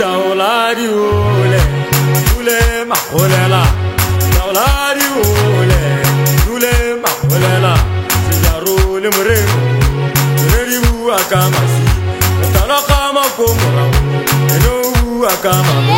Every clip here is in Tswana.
Taola diole, dule magolela. Taola diole, dule magolela. Sejaro le moremo, re di bua ka masi. O tala ka mako morago, ene o bua ka mamo.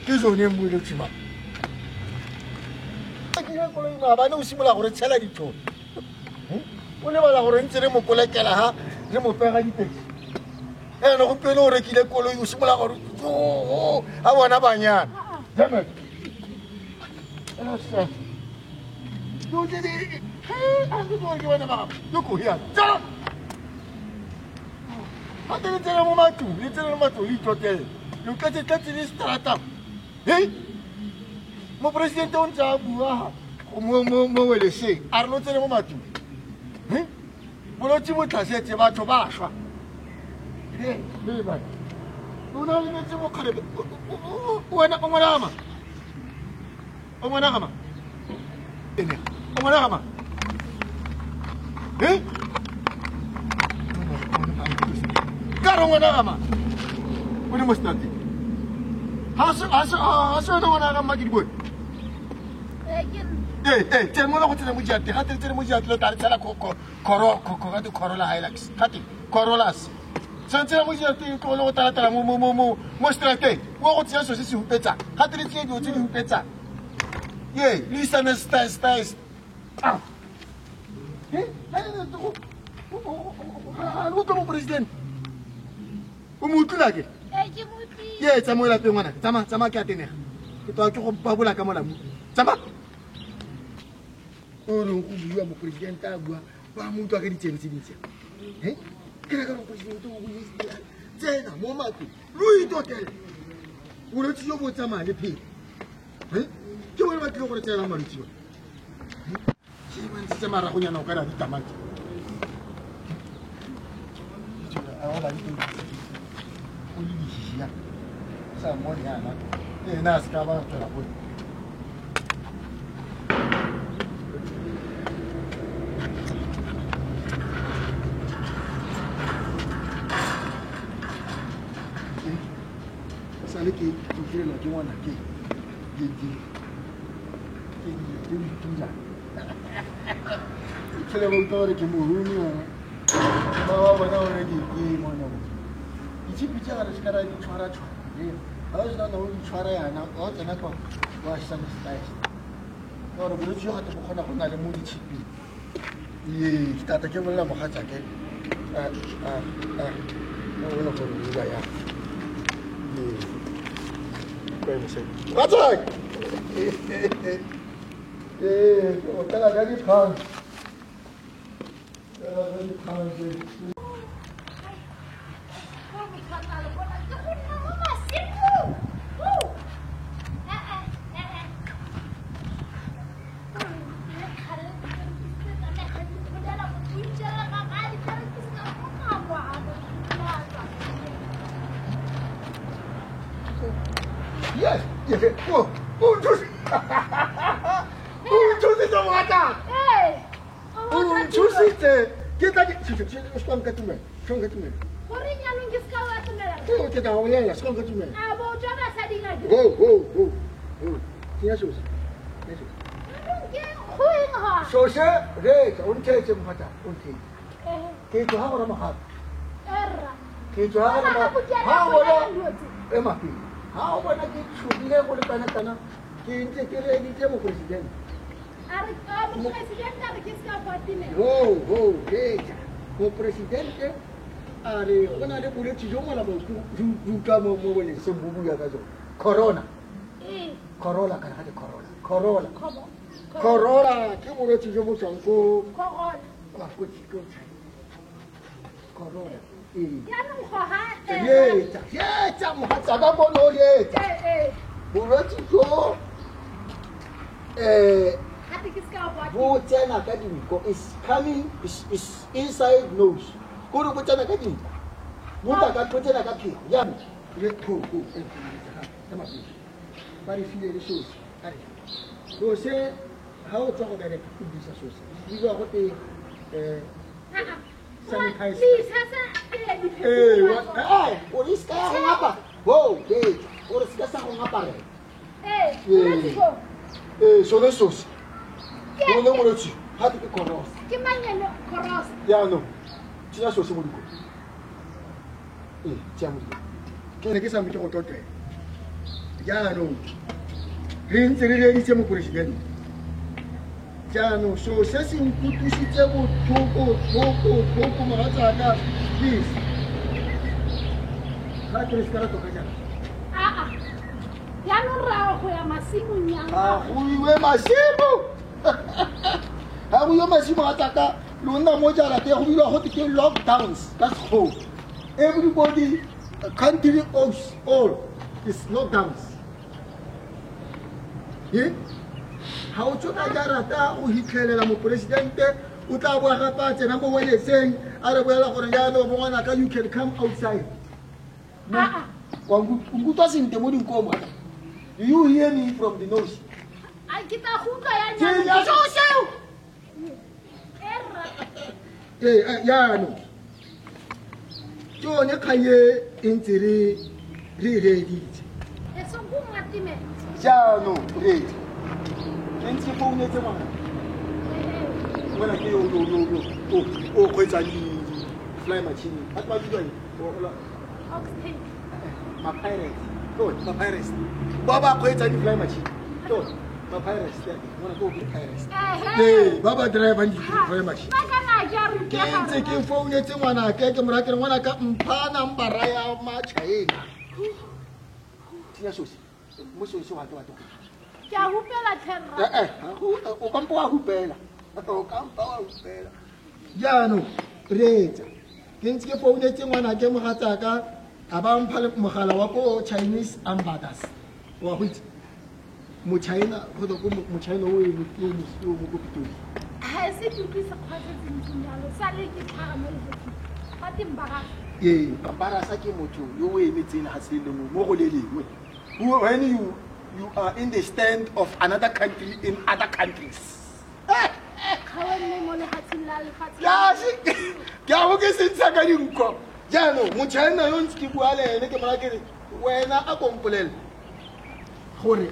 Ke jone bolwetse ba ke koloi maabane o simolola gore tshela dithoto o lebala gore ntse re mo kolekela ha re mo pega ditaxi ene gompieno o rekile koloi o simolola gore a bona banyana. Dammit. Gape le tsena mo matlong, le tsena mo matlong le itotele le tletse-tletse le strata. He moporesidente o ntse a bua mo weleseng a re lo tsene mo matlong. He bolwetse bo tlhasetse batho ba šwa. O na lemetse bokgarebe wena o ngwana gama o ngwana gama o ngwana gama. He ka re ngwana gama o le mo strateng ga se wena ngwana gama ke di bone. Ee tsene mola go tsena mo diateng gate le tsene mo diateng le tla re tshela gate Corolla Hilux gate Corollas tshwanetse ya mo diateng tlogole go talatala mo strateng o go tsenya selo se se hupetsang gate le tseye dilo tse di hupetsang ye le isane style style. Ga utlwe moporesidente o mo utlwile ke ye tsamaya lapeng ngwana tsamaya tsamaya ke a tenega ke toa ke go babola ka molamu tsamaya o reng go bua moporesidente a bua ba mo utlwa ka ditsebe tse dintsi. He ke reka moporesidente o tsena mo matlong lo itotele bolwetse jo bo tsamaya le phele. He ke bone ba tlile gore tsena malwetse ba ke ba ntshitse maragonyana o ka re a ditamati o le dihiya sa mmone yana le ena a se ka ba tswela pole. Sale ke direlwa ke ngwana ke ke ditula tlhole ba utlwa gore ke mohumi ona ba ba bona gore ke mona ditshipi tse ga re se ka ra di tshwara-tshwara ga o sena o di tshwara yana ga o tsena kwa wa sanitize ka gore bolwetse jo gate bo kgona go nna le mo ditshiping. Ee ke tata ke bolela mogatsake o gore o bua yang. Mogatsake ee o tlela ka dikgang tse. Yes, yes, o nthusitse mogataka. O nthusitse ke tla ke se ka tumela se ka tumela gore nyanong ke se ka wa tumela ke tla go bolela se ka tumela a bo tswa basading a ho ho ho ho tsenya sose ke go eng ha sose re o nthetse mogataka o nthetse ke tloga go ramagape erra ke tloga go ha o bona ema pele ha o bona ke tshogile go le kana-kana ke ntse ke reeditse moporesidente a re moporesidente a re ke se ka go atimela ho ho reetsa Moporesidente a re go na le bolwetse jo mola utlwa mo boleseng bo bua ka jone. Corona. Corona kana ga corona. Corona. Corona ke bolwetse jo bo tswang ko kwa ko China. Corona. Jaanong goga etsa mogatsaka kono o etsa. Bolwetse jo bo tsena ka dinko, is coming is inside nose. Kore bo tsena ka dinko. Bo tla ka tsena ka phego. Jaanong le thoko e ba re file le sosi. Sose ha o tswa go bereka o dirisa sosi. Bidiwa go te sanitizer. O re se ka go ngapa. O re se ka sa go ngaparela. Sone sosi. Bone bolwetse gape ke corona. Ke mang ene corona? Jaanong tsenya sosi mo dikong. Tsenya mo dikong. Ke ne ke sa ke go tlotlela. Jaanong re ntse re reeditse moporesidente. Jaanong so se se nkutlwisitse botlhoko mogatsaka, please. Ga ke re se ka ra toka jaana. Jaanong ra go ya masimong yang. Ga go iwe masimo. Ga go iwe masimo mogatsaka, lo nna mo jarateng go bidiwa gote ke lockdowns ka Sekgowa. Everybody, country owes all is lockdowns. Ga o tswe ka jarata o hitlhelela moporesidente o tla boa gape a tsena mo weleseng a re bolela gore jaanong bo ngwanaka you can come outside. Wa nkutlwa sentle mo dinkong mogatsaka. Do you hear me from the nose? Ke tla go utlwa ya Jaanong ke yone kgang e e ntse re e reeditse. Jaanong reetsa. Ke ntse ke founetse ngwana. Ngwana ke yo o kgweetsang di-fly machine. Batho ba bidiwa eng? Ma-pirates. Ma-pirates. Ba ba kgweetsang di-fly machine. Ma-pirates. Ngwana ke o ke pirates. Ba ba drivang di-fly machine. Ke ntse ke founetse ngwanake ke mo raya ke re ngwanaka mpha nambara ya ma-China. Tsenya sosi. Mo sosi wa ke batho. Ke a hupela tlhe rra. O ka mpa wa hupela. O ka mpa wa hupela. Jaanong reetsa. Ke ntse ke founetse ngwanake mogatsaka a ba mpha mogala wa ko Chinese ambassadors. Wa go itse. Mo-China kgotsa ko mo-China o o mo ko Pitori. Ga e se ke utlwe Sekgowa se se ntseng jalo, sale ke tlhaga mo lefatsheng. Ga te mbarasa. Mbarasa ke motho yo o emetseng lefatshe le lengwe mo go le lengwe. When you are in the stand of another country in other countries. Ke a go ke se ntsha ka dinko. Jaanong mo-China yo ntse ke bua le ene ke mo raya ke re wena a ko mpolele gore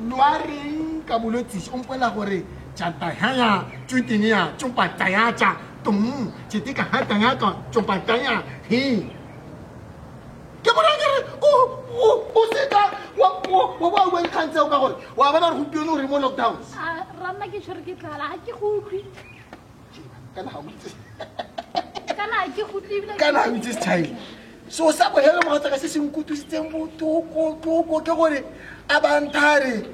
lo a reng ka bolwetse o mpolela gore tjantahaya tjutenya tjopatayatja tum tjetika hatayaka tjopataya he. Ke mo raya ke re o seka wa wa bua dikgang tseo ka gore wa bona gore gompieno re mo lockdowns. Ra nna ke tshwere ke tlala ga ke go utlwe. Kana ga o itse. Kana ke go utlwe ebile. Kana ga o itse China. So sa bohelo mogatsaka se se nkutlwisitseng botlhoko ke gore a ba nthare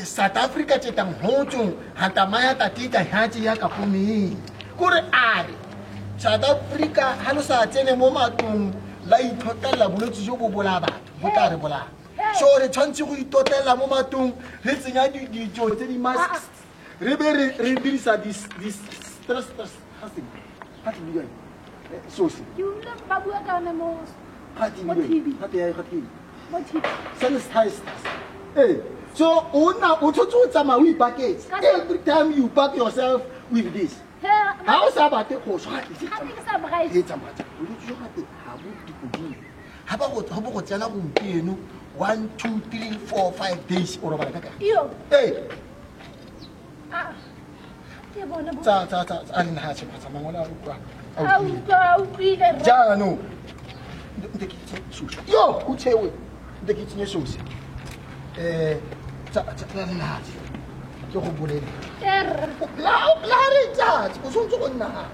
South Africa tjetang hotsong hatamaya tatita hatse ya ka pomeng. Kore a re South Africa ha lo sa tsene mo matlong la ithotella bolwetse jo bo bolaya batho bo tla re bolaya. So re tshwanetse go itotella mo matlong re tsenya dijo tse di masks re be re dirisa di stress ga se ga ke bua sosi. Ke utlwa ba bua ka yone mo TV. Mo TV. Sanitize. So o tshwanetse o tsamaya o ipaketse. Every time you pack yourself with this. Ha o sa batle go swa ke tsamaya. Bolwetse jo gape ga bo dikodimo. Ga ba go tsena gompieno 1 2 3 4 5 days o robala ka kae? Iyo. Ke bone bo. Tsa a le naha tsa mangolo a utlwa. A utlwile. Jaanong nte ke tsenye sosi. Yo, o tshewe. Nte ke tsenye sosi. Tsa la le naha. Ke go bolele. La re tsatsi o tshwanetse go nna.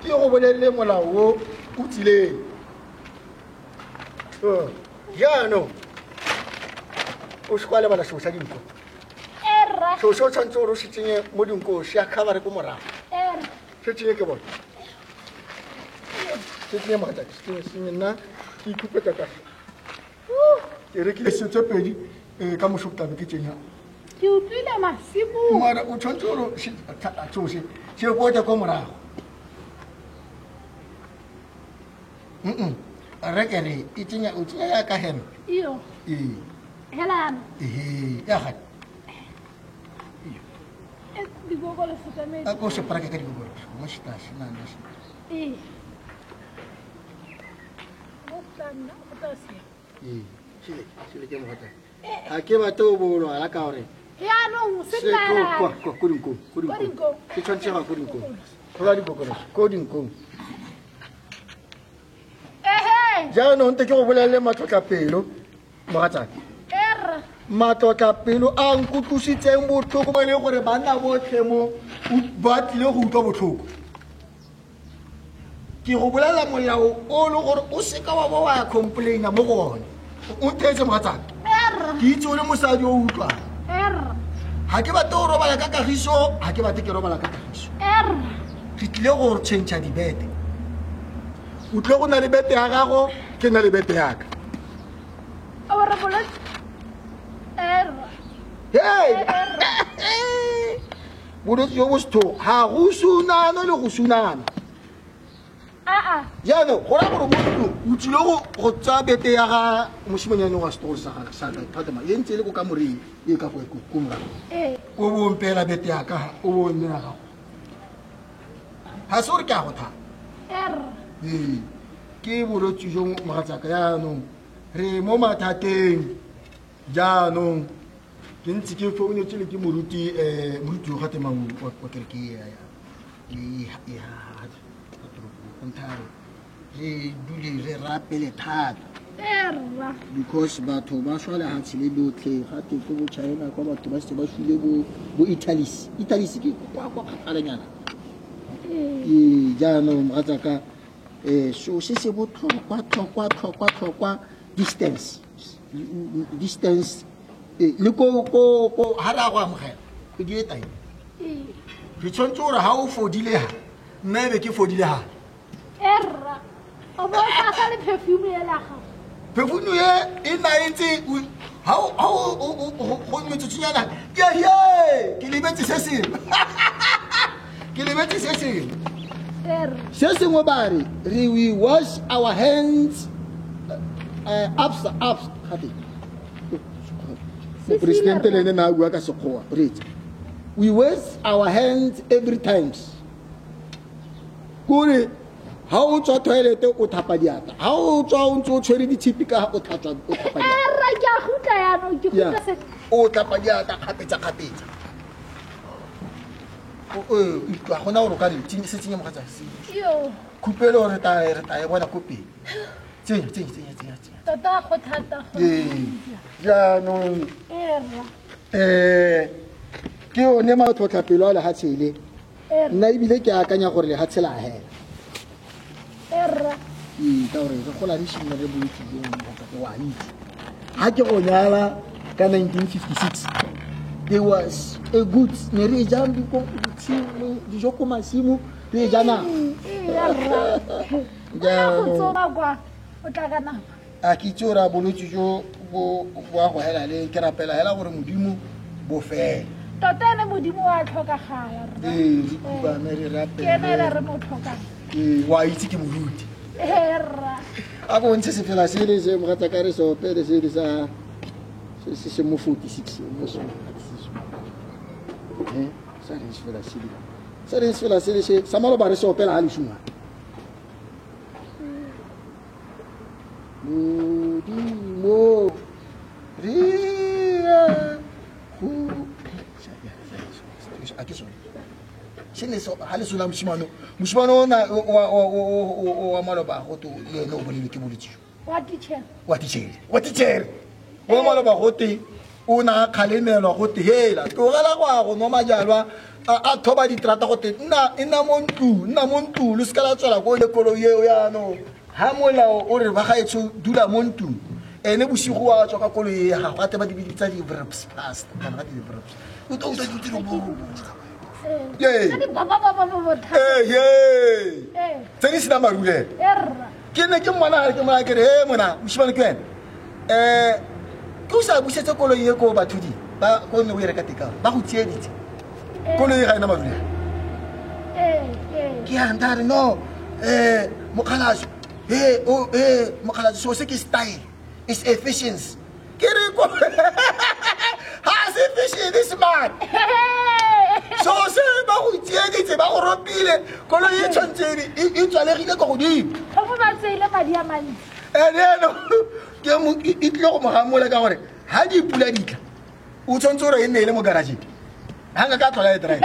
Ke go bolelele molao o o tsileng. Jaanong o se kwa lebala seo sa dinko. Seo se o tshwanetse gore o se tsenye mo dinkong, se a khabare ko morago. Se tsenye ke bone. Se tsenye mogatsaka, se tsenye, se tsenye nna ke ikhupetsa ka. Ke rekile se tse pedi ka moso tlabe ke tsenya. Ke utlwile masibo. Mara o tshwanetse gore seo se se bote ko morago. Rekere e tsenya o tsenya ya ka hempe. Iyo. Ee. Hela. Ehe, ya ga. Dikokolo se tsametse. A ko se parake ka dikokolo. Mo sitasi na na. Ee. Mo tla nna go tla sia. Ee, sele, sele ke mogatsa. Ga ke batle o bo lwala ka gore. Jaanong se nna. Kwa kwa ko dinkong, ko dinkong. Ke tshwanetse ga ko dinkong. Go dikokolo, ko dinkong. Ehe. Jaanong nte ke go bolelele matlotlapelo, mogatsaka. Erra. Matlotlapelo a nkutlwisitseng botlhoko mo e leng gore banna botlhe mo ba tlile go utlwa botlhoko. Ke go bolelela molao o le gore o seka wa bo wa complaina mo go one. O ntheetse mogatsaka. Erra. Ke itse o le mosadi o utlwang. Erra. Ga ke batle go robala ka kagiso, ga ke batle ke robala ka kagiso. Erra. Re tlile go change dibete. O tlile go na le bete ya gago, ke na le bete ya ka. O re boletse. Erra. Hey! Bolwetse jo bo sethogo ga go sunana le go sunana. Aa. Jaanong go raya gore mo ntlong o tlile go tsaya bete ya ga mosimanyane wa setogolo sa ga sa ga Fatima, e ntse e le ko kamoreng e ka ko ko morago. Ee. O bo mpeela bete ya ka, o bo nne ya gago. Ga se gore ke a go thata. Erra. Ee, ke bolwetse jo mogatsaka. Jaanong re mo mathateng. Jaanong ke ntse ke founetse le ke moruti, moruti yo gatemang wa kereke e ya toropo, re dule re rapele thata. Erra. Because batho ba swa lehatshe le lotlhe, ga te ko bo China kwa batho ba setse ba sule bo Italy. Italy ke kwa kwa kgakalanyana. Ee, jaanong mogatsaka, so se se botlhokwa, tlhokwa, tlhokwa, tlhokwa, distance. Distance, le ko, ko, ko, ha re a go amogela, kgwedi e tang. Re tshwanetse gore ha o fodile ha, nna e be ke fodile ha. Erra. O bo o sa le perfume e la gago. Perfume e, e nna e ntse, o, ha o, ha o, o, o, o, go metsotsonyana, ke a he, ke lebetse se sengwe. Ke lebetse se sengwe. Erra. Se sengwe ba re, re we wash our hands, ups, ups, gape. Moporesidente le ene na a bua ka Sekgowa, reetsa. We wash our hands every times. Kore ha o tswa toilet o thapa diatla. Ha o tswa o ntse o tshwere ditshipi ka o tlhatswa, o thapa diatla. Erra, ke a gutla jaanong, ke gutla se. O tlhapa diatla kgapetsa kgapetsa. O, o, utlwa, gona gore o ka re, se tsenye mogatsa, se. Yo. Khupelo re tla, re tla e bona ko pele. Tsenya, tsenya, tsenya, tsenya, tsenya. Tota go thata go. Ee. Jaanong. Erra. Ke yone matlhotlhapelo a lehatshe le. Erra. Nna ebile ke akanya gore lehatshe la hela. Erra. Ee, ka gore re gola re simolola re bolwetse jo mogatsa, wa itse. Ha ke go nyala ka 1956, there was a good, ne re ja dijo ko masimo, re ja nama. Ee, erra. Jaanong. Go tsoma kwa, o tla ka nama. A ke itse gore a bolwetse jo bo a go hela le, ke rapela hela gore Modimo bo fele. Tota ene Modimo wa tlhokagala, rra. Ee, re khubame, re rapele. Ke ene ela re mo tlhokang. Ee, wa itse ke moruti. Ee, rra. A ko ntshe sefela se le se mogatsa ka re se opele se le sa, se, se, se mo 46, mo se, sa reng sefela se le, sa reng sefela se le se, sa maloba re se opela ha leshuma. Modimo re a go, a ke sone. Se ne so, ha le sola mosimane, mosimane ona wa maloba go to le ene o bolelwe ke bolwetse jo. Wa teacher. Wa teacher. Wa teacher. Wa maloba go te, O ne a kgalemelwa go te hela tlogela go a go nwa majalwa a thoba diterata go te nna e nna mo ntlong, nna mo ntlong, lo seka la tswela ko le koloi eo. Yaanong ga molao o re ba gaetsho dula mo ntlong, ene bosigo wa tswa ka koloi e ya gago, a te ba di biditsa di-vrps past kana ga di-vrps, o tlo utlwa dilo tse di bo tse di sena marulelo. Ke ne ke mmona gare ke mona ke re e mona moshimane ke wena, ke o sa busetse koloi e ko bathudi ba ko ne o e reka tekao ba go tsieditse, koloi e ga ena marulelo. Ke yang ta re no, mokgalaso e o e mokgalaso so se ke style is efficiency. Ke re ko ha se efficient is smart, so se ba go tsieditse, ba go ropile, koloi e tshwanetse e tswalegile ko godimo. Gongwe ba tseile madi a mantsi. Ene eno ke mo e tlile go mo gamola ka gore ha dipula di tla o tshwanetse gore e nne e le mo garageng, ga nka ka tlhola e drive.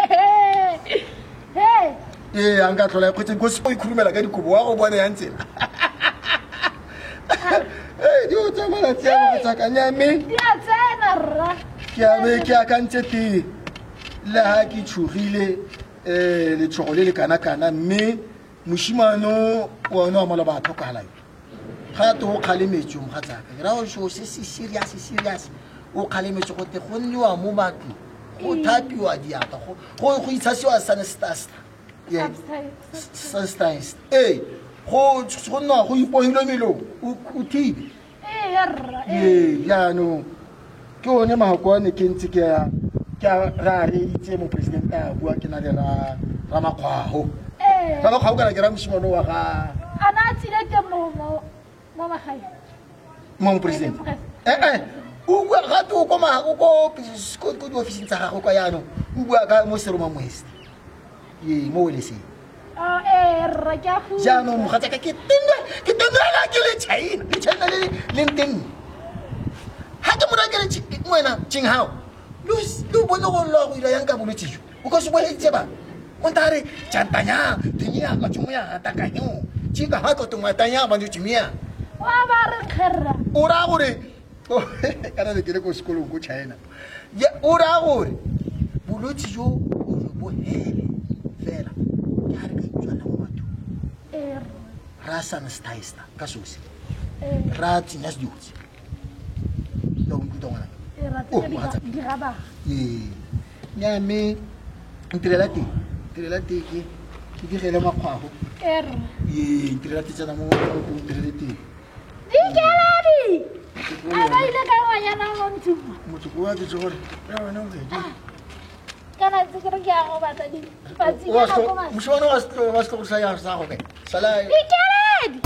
Ee, ga nka tlhola e kgwetse ko o ikhurumela ka dikobo wa go bone yang tsela. Ee, di o tsa malatsi a mogatsaka mme Di a tsena, rra. Ke a be ke akantse tee le ha ke tshogile, letshogo le le kana-kana, mme moshimano one wa maloba a tlhokagala yo ga te o kgalemetswe mogatsaka. Ke raya so se se serious serious, o kgalemetswe go te go nniwa mo matlong, go thapiwa diatla, go itshasiwa sanestasta sanitize, ee, go nna go ipohilwe melomo, o thibe. Ee, jaanong ke one mahoko a ne ke ntse ke a ra reeditse moporesidente a bua, ke na le ra ramakgwago ramakgwago kana ke ra mosimane wa ga A na a tsile teng mo magae? Mo moporesidente ee, o bua gape o ko o ko diofising tsa gagwe kwa, yaanong o bua ka mo seroma moeste ee mo weleseng. Jaanong mogatsaka ke tenne, ke tennela ke le China, le China le le ntenne ga ke mona ke re wena Jinghao lo bone go loa go ira yang ka bolwetse jo o ka se boleditse ba o nta re jantanya tenya ka tšhomo takanyo tšika ga ko tongwatanya ba tšhomia. Wa ba re kgerra. O raya gore kana ne ke le ko sekolong ko China, o raya gore bolwetse jo o bo hele fela ke ga re ka itswala mo bathong, ra sanitizer ka sose, ra tsenya sedikotse ya go nkuta ngwana. Ee, nya mme ntirela teng, ntirela teng, ke digele makgwago. Ee, ntirela teng tsena mo ntirele teng. Dikeladi a ba ile ka ngwanyana mo ntsong. Motsoko wa ke tse gore ya wena o redi. Kana tse ke re ke ya go batla dipatsinyana ko mosimane wa setlo wa setlo sa ya sa go ke sala. Dikeledi.